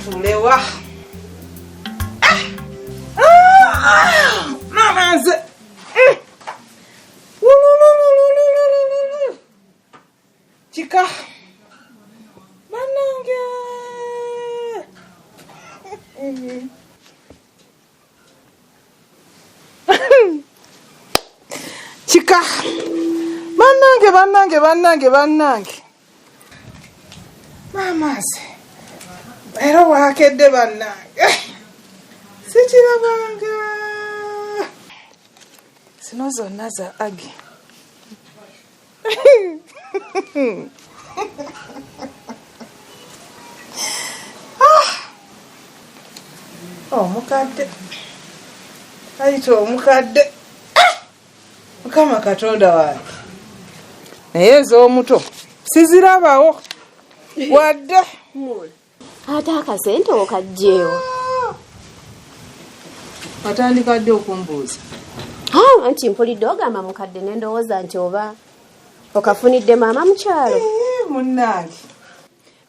Oba ntuulewa? Ah! Maama nze. Wulululululululu. Kika. Bannange. Kika. Bannange, bannange, bannange, bannange. Maama nze. Era bwakedde bannange. Sikirabanga. Zino zonna za Agi. Omukadde. Ayita omukadde. Mukama Katonda wange. Naye ez'omuto sizirabawo. Wadde. Ate akasente okajjeewo. Watandika ddi okumbuuza? Anti mpulidde ogamba mukadde ne ndowooza nti oba okafunidde maama mu kyalo. Munnange.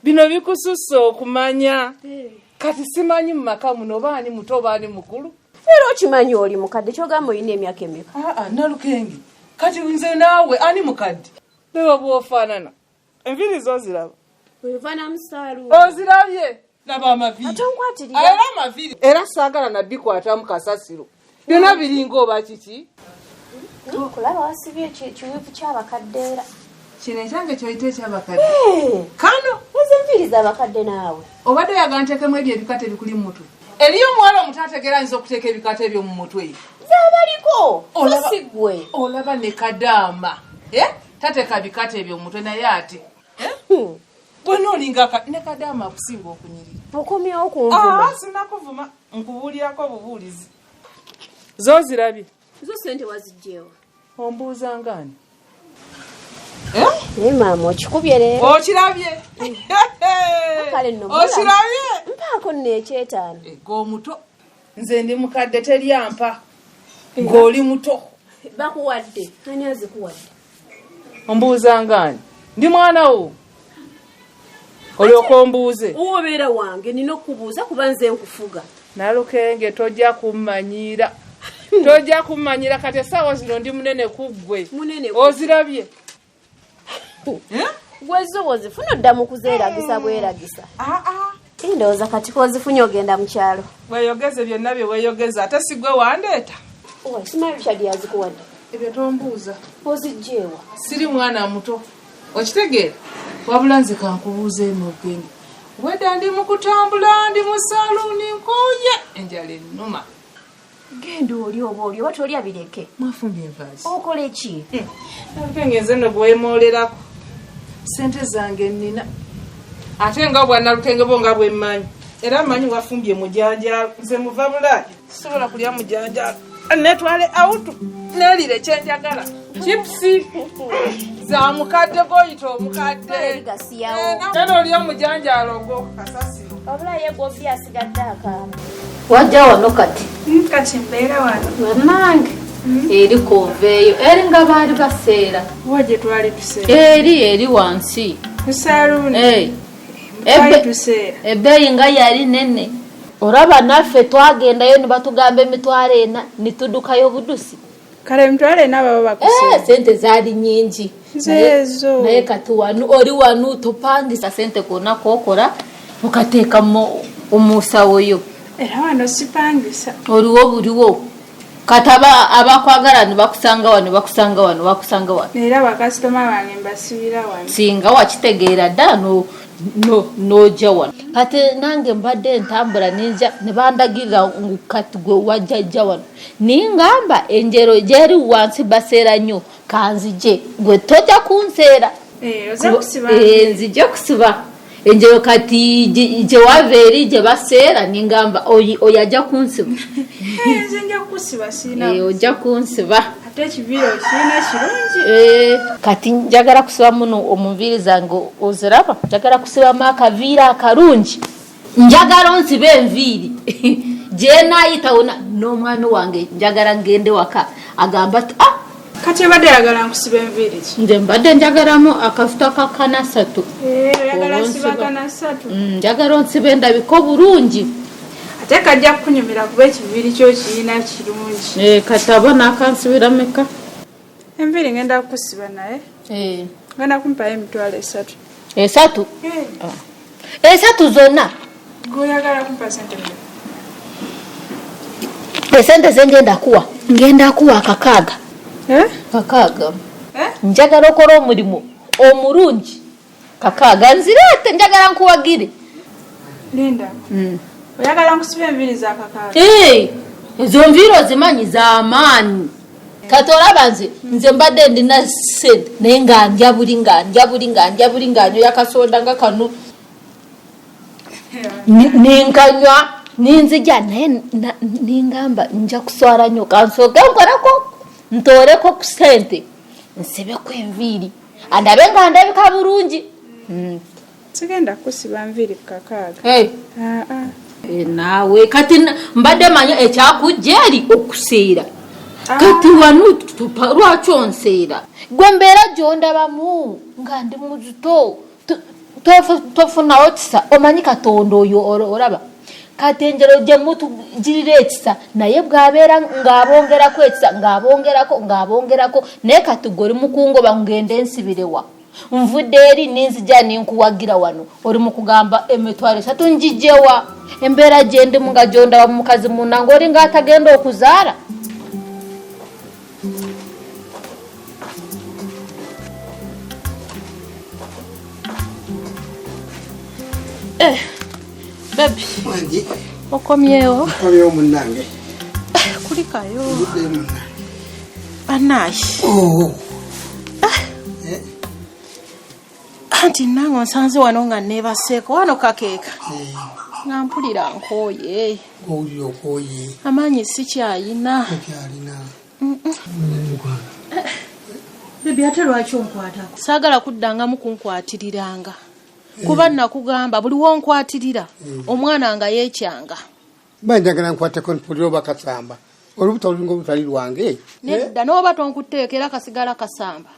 Bino bikususse okumanya. Kati simanyi mu maka muno oba ani muto oba ani mukulu. Era okimanyi oli mukadde, ky'ogamba olina emyaka emeka? Nalukenge. Kati nze naawe ani mukadde? Laba bw'ofaanana. Enviiri zo oziraba? Ofaanana musaalu. Ozirabye? Laba amaviiri. Ate onkwatirira. Era amaviiri. Era saagala na bikwatamu kasasiro. Byonna biringa oba kiki? Kulaba wasibye ekiwiivu ky'abakadde era. Kino ekyange ky'oyita eky'abakadde. Kano. Ezo enviiri z'abakadde naawe. Obadde oyagala nteekemu ebyo ebikata ebikuli mu mutwe. Eriyo omuwala omuto ategeera ayinza okuteeka ebikata ebyo mu mutwe. Z'abaliko. Si ggwe. Olaba ne kadaama. Tateeka bikata ebyo mu mutwe naye ate. Bw'ona olinga ne kadaama akusinga okunyirira. Okomyewo kunvuma. Sinakuvuma, nkubuulirako obubuulizi. Zo zirabye. Zo ssente waziggyeewa. Ombuuza ng'ani? Naye maama okikubye leero. Okirabye? Kale nno mula. Okirabye? Mpaako nno ekyetaano. Gwe omuto. Nze ndi mukadde teryampa. Ng'oli muto. Bakuwadde. Ani azikuwadde? Ombuuza ng'ani? Ndi mwana wo. Olyoka ombuuze. Obeera wange nina okukubuuza kuba nze nkufuga. Nalukenge tojja kummanyiira. Tojja kummanyira kati essaawa zino ndi munene ku ggwe. Munene ku Ozirabye? Gwe zo bw'ozifuna odda mu kuzeeragisa bweragisa. Ndowooza kati k'ozifunye ogenda mu kyalo. Weeyogeze byonna bye weeyogeza ate si gwe wandeeta. Owa, simanyi Richard yazikuwadde. Ebyo tombuuza. Oziggyeewa. Siri mwana muto. Okitegeera? Wabula nze kankubuuze eno ogende. Wedda ndi mu kutambula ndi mu saluuni nkooye enjala ennuma. Genda oli oba oli oba tolya bireke. Mwafumbye envaazi. Okola ki? Nalukenge nze nno gwe weemoolerako. Ssente zange nnina. Ate nga bwa Nalukenge bo nga bwe mmanyi. Era mmanyi wafumbye mujanjaalo. Nze muva Bulaaya. Sisobola kulya mujanjaalo. Neetwale awutu neerire kye njagala. Chipsi za mukadde gw'oyita omukadde. Eri gasiyawo. Genda oli omujanjaalo gwo kasasiro. Wabula ye gw'obbi asigadde akaaba. Wajja wano kati. Kati mbeera wano. Bannange. Eri koveeyo. Eri nga baali baseera. Wa gye twali tuseera? Eri wansi. Ku saluuni. Twali tuseera. Ebbeeyi nga yali nene. Olaba naffe twagendayo ne batugamba 400,000 ne tuddukayo budusi. Kale 400,000 baba bakuseera. Sente zaali nnyingi. Zeezo. Naye kati wano oli wano topangisa sente konna k'okola okateeka mu nsawo yo. Era wano sipangisa. Oliwo buliwo. Kati abakwagala ne bakusanga wano, bakusanga wano, bakusanga wano. Era bakasitoma bange mbasibira wano. Singa wakitegeera dda n'ojja wano. Kati nange mbadde ntambula ninja ne bandagirira ngu kati gwe wajjajja wano. Ningamba enjero gyeri wansi baseera nnyo kanzije gwe tojja kunseera. Oza kusiba. Nzije kusiba. Enjero kati gye wava eri gye baseera ningamba oyo ajja kunsiba. Nze nja kukusiba sirina. Ojja kunsiba. Ate ekiviiri okirina kirungi. Kati njagala kusiba muno omunviiri zange oziraba? Njagala kusibamu akaviiri akalungi. Njagala onsibe enviiri. Gye naayita wonna n'omwami wange njagala ngende waka agamba ati, Kati obadde oyagala nkusiba enviiri ki? Nze mbadde njagalamu akafuta ka kanasatu. Eh, oyagala nsiba kanasatu? Njagala onsibe endabika obulungi. Ate kajja kukunyumira kuba ekiviiri kyo kirina kirungi. Eh, kati aba n'akansibira meka? Enviiri ngenda kukusiba naye. Eh. Ngenda kumpayo 30,000. 3? Eh. 3 zonna? Gwe oyagala kumpa sente mmeka? Esente ze ngenda kuwa, ngenda kuwa 6. Eh? 6. Eh? Njagala okola omulimu omulungi. 6 nzireete, njagala nkuwagire. Linda. Oyagala nkusibe enviiri za 6? Eh, ezo nviiri ozimanyi z'amaanyi. Kati olaba nze mbadde ndina ssente naye nga ndya buli, nga ndya buli, nga ndya buli, nga nyoya kasoda nga kano. Ninkanywa, ninzija naye ningamba nja kuswala nnyo, kansooke nkoleko, ntooleko ku ssente nsibeko enviiri andabe nga ndabika bulungi. Sigenda kusiba nviiri ku 6. Hey. Ah, ah. Naawe kati mbadde manya ekyakujja eri okuseera. Kati wano lwaki onseera? Gwe mbeera gy'ondabamu nga ndi muzito, tofunawo kisa, omanyi Katonda oyo olaba. Kati enjero gye mutugirira ekisa, naye bw'abeera ng'abongerako ekisa, ng'abongerako, ng'abongerako, naye kati gwe oli mukungoba ngende nsibirewa. Nvudde eri ninzija ninkuwagira wano, oli mu kugamba 30,000 njigyewa. Embeera gye ndimu nga gy'ondaba mu mukazi munnange oli ng'atagenda okuzaala. Baby. Wangi. Okomyewo? Nkomyewo munnange. Kulikayo. Obudde munnange. Bannaaye. Oh. Anti nange onsanze wano nga neebaseeko wano kakeeka. Nga mpulira nkooye. Ng'owulira okooye. Amaanyi sikyayina. Tokyalina. Baby, ate lwaki onkwatako? Saagala kuddangamu kunkwatiriranga. Kuba nakugamba buli wonkwatirira omwana nga yeekyanga. Mba njagala nkwateko mpulire oba kasamba. Olubuto olulinga olutali lwange. Nedda, n'oba tonkuteeka era kasigala kasamba.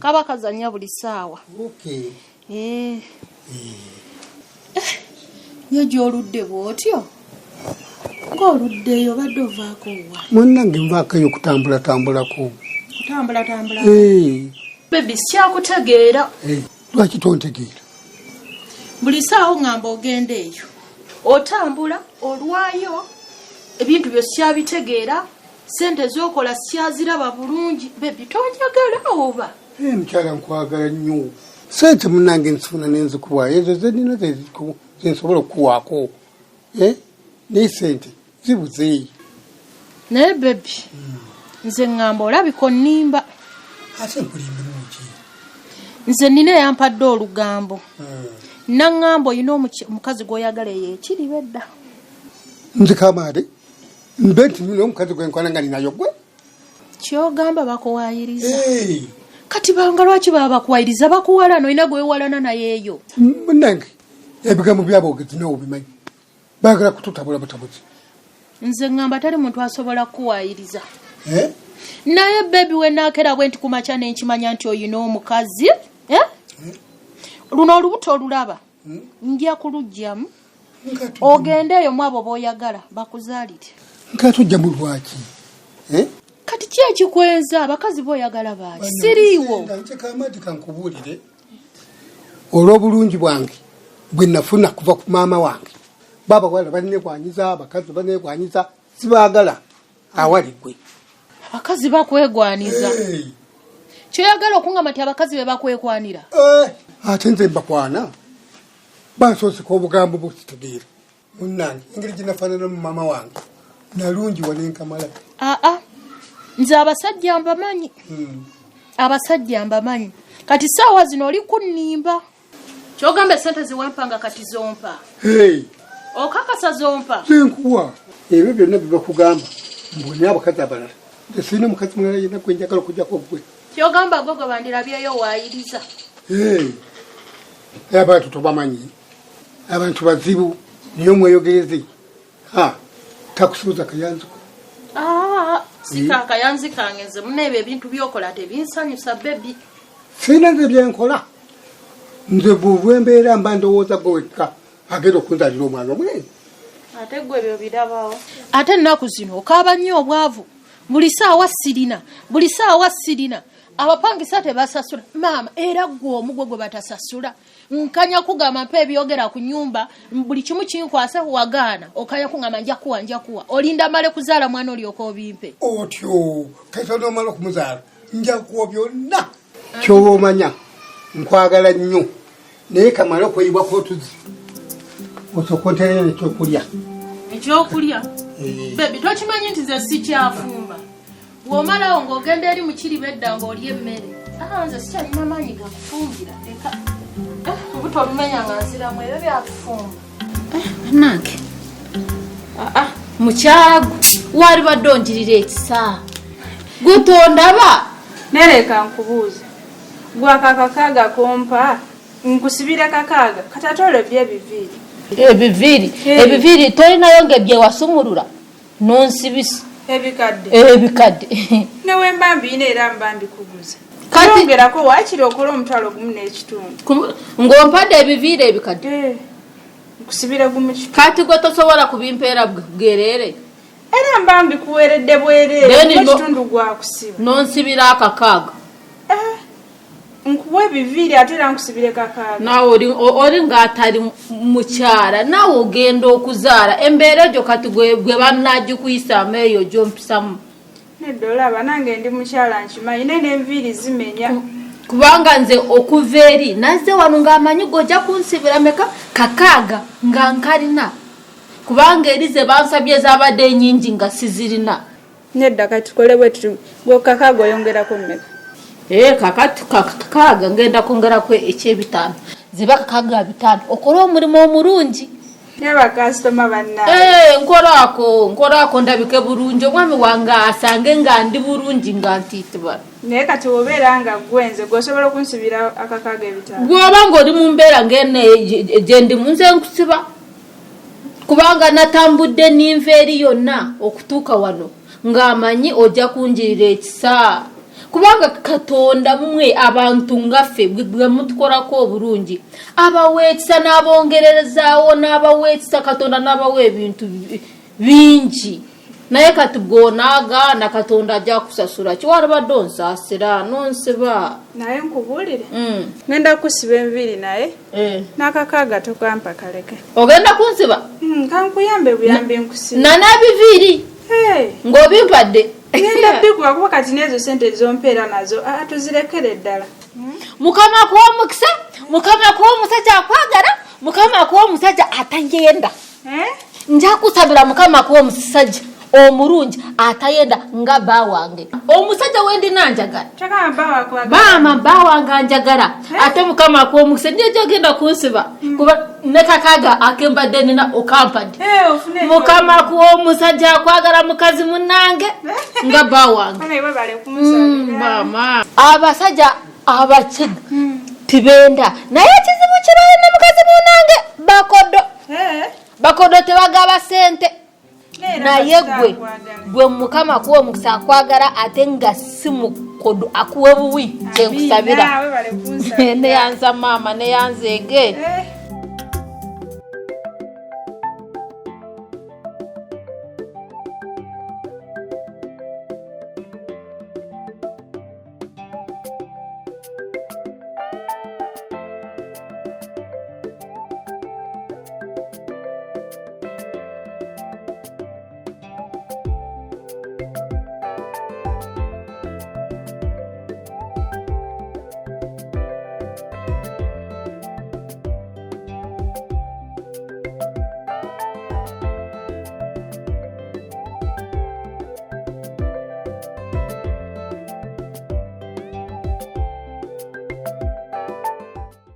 Kaba kazannya buli ssaawa. Okay. Ye gy'oludde bw'otyo? Ng'oluddeyo obadde ovaako wa? Munnange nvaako eyo okutambulatambulako. Kutambulatambula? Baby, sikyakutegeera. Lwaki tontegeera? Buli ssaawa oŋŋamba ogenda eyo. Otambula, olwayo, ebintu byo sikyabitegeera, ssente z'okola sikyaziraba bulungi. Baby, tonjagala oba? Mukyala nkwagala nnyo. Ssente munnange nsifuna ne nzikuwa, ezo ze nnina ze nsobola okukuwaako. Naye ssente zibuze. Naye baby, nze ŋŋamba olabika onnimba. Ate nkulimbimu ki? Nze nnina eyampadde olugambo. Naŋŋamba olina omukazi gw'oyagala eyo ekiriba edda. Nze Kamaade, mbe nti nina omukazi gwe nkwana nga ninayo gwe? Ky'ogamba bakuwaayiriza. Kati banga lwaki baba bakuwaayiriza? Bakuwalana, olina gwe weewalana naye eyo. Munnange, ebigambo by'aboogezi naawe obimanyi. Baagala kututabula butabuzi. Nze ŋŋamba tali muntu asobola kukuwaayiriza. Naye baby we naakera bwe nti ku makya ne nkimanya nti oyina omukazi, Luno olubuto olulaba, nja kuluggyamu. Ogende eyo mu abo b'oyagala bakuzaalire. Nga tujja mu lwaki? Kati ki ekikwenza? Abakazi b'oyagala baaki? Siriiwo. Nze Kamaadi kankubuulire. Olw'obulungi bwange bwe nafuna kuva ku maama wange, baabawala banneegwanyiza, abakazi banneegwanyiza, sibaagala awali ggwe. Abakazi bakwegwaniza. Kyoyagala okungamba nti abakazi be bakwekwanira? Ate nze mbakwana. Bansooseka obugambo bw'okitegeera. Munnange, engeri gye nafaanana mu maama wange, nalungi wa nenkamala. Aa, nze abasajja mbamanyi. Abasajja mbamanyi. Kati ssaawa zino oli kunnimba. Ky'ogamba essente ziwampa nga kati zompa. Hey. Okakasa zompa? Zenkuwa. Ebyo byonna bye bakugamba, mbonye abakazi abalala. Nze sirina mukazi mulala yenna gwe njagala okuggyako ggwe. Ky'ogamba gwe gwe bandirabyeyo waayiriza. Hey. Abantu tobamanyi. Abantu bazibu, naye omweyogereze. Ha, takusuuza kayanziko. Sika akayanzi kange nze muneebyo ebintu byokola tebinsanyusa bebi. Sirina nze byenkola, nze bwembeera mba ndowooza gwe wekka agenda okunzalira omwana omulenzi. Ate gwe ebyo birabawo. Ate ennaku zino okaaba nnyo obwavu, buli saawa sirina, buli saawa sirina, abapangisa tebasasula maama, era gwe omugwe gwe batasasula. Nkanya kugamba mpa ebyogera ku nyumba, buli kimu kinkwase wagaana, okanya kugamba njakuwa njakuwa, olinda male kuzaala mwana olyoka obimpe. Otyo kati nomala okumuzaala njakuwa byonna kyoba omanya. Nkwagala nnyo naye kamale okweyibwako otuzi osooka onterere nekyokulya. Ekyokulya bebi tokimanyi nti ze sikyafumba, bw'omalawo ng'ogenda eri mukiriba edda ng'olya emmere. Nze sikyalina maanyi gakufumbira, leka obuto olumenya nga nziramu ebyo byakufumba. Bannange, mukyala gwe wali badde onjirira ekisa, gwe tondaba. Nereka nkubuuze, gwaka kakaaga kompa nkusibira kakaaga kati ate olwo ebyebiviiri? Ebiviiri, ebiviiri tolinayo nga ebyewasumulula nonsibisa. Ebikadde. Ebikadde. Newemba mbiina era mba mbikuguza. Kati ongerako waakiri okola 1,500. Ng'ompadde ebiviiri ebikadde. Nkusibira gumu kitundu. Kati gwe tosobola kubimpeera bwerere? Era mba mbikuweeredde bwerere, ekitundu gwakusiba. Nonsibira akakaaga. Nkuwa ebiviiri ate era nkusibire kakaaga. Naawe oli ng'atali mukyala, naawe ogenda okuzaala embeera egyo kati gwe bannagikuyisaamu eyo gyompisamu. Nedda olaba nange ndi mukyala nkimanyi, naye n'enviiri zimenya. Kubanga nze okuva eri nazze wano ng'amanyi gojja kunsibira meka kakaaga nga nkalina, kubanga eri ze bansabye zabadde ennyingi nga sizirina. Nedda kati tukole bwe tuti, gwe kakaaga oyongerako mmeka? Kakati kakaaga ngenda kwongerako ekyebitaano, ziba kakaaga 500, okole omulimu omulungi. Naye bakasitoma bannange. Nkolako nkolako ndabike bulungi, omwami wange asange nga ndi bulungi nga ntiitibala. Naye kati obeera nga gwe nze gwe osobola okunsibira akakaaga 500? Bw'oba ng'oli mu mbeera ng'eno gye ndimu nze nkusiba, kubanga natambudde ninva eri yonna okutuuka wano ng'amanyi ojja kunjirira ekisa, kubanga Katonda mmwe abantu ngaffe bwe mutukolako obulungi abawa ekisa n'abongererezaawo, n'abawa ekisa Katonda n'abawa ebintu bingi. Naye kati gwonaagaana Katonda ajja kusasula ki? Walibadde onsaasira nonsiba. Naye nkubuulire, ngenda kusiba enviiri naye n'akakaaga tokampa kaleke. Ogenda kunsiba? Kankuyambe buyambi nkusiba. Nanabiviiri ng'obimpadde. Ngenda bikuba kuba kati n'ezo sente zompeera nazo tuzirekere ddala. Mukama akuwa omukisa, Mukama akuwa omusajja akwagala, Mukama akuwa omusajja atayenda. Nja kusabira Mukama akuwa omusajja omulungi atayenda nga bba wange. Omusajja wendina njagala. Maama bba wange anjagala. Ate Mukama akuwa omukisa ndiye gyogenda kunsiba. Kuba ne kakaaga akembadde nina okampadde. Mukama akuwa omusajja akwagala mukazi munnange nga bba wange. Maama. Abasajja abakiga tibenda, naye ekizibu kirayo ne mukazi munnange bakodo. Bakodo tebagaba sente. Naye gwe gwe Mukama akuwa omukisa akwagala ate nga si mukodo akuwe buwi, kyenkusabira. Neyanza maama, neyanza ege.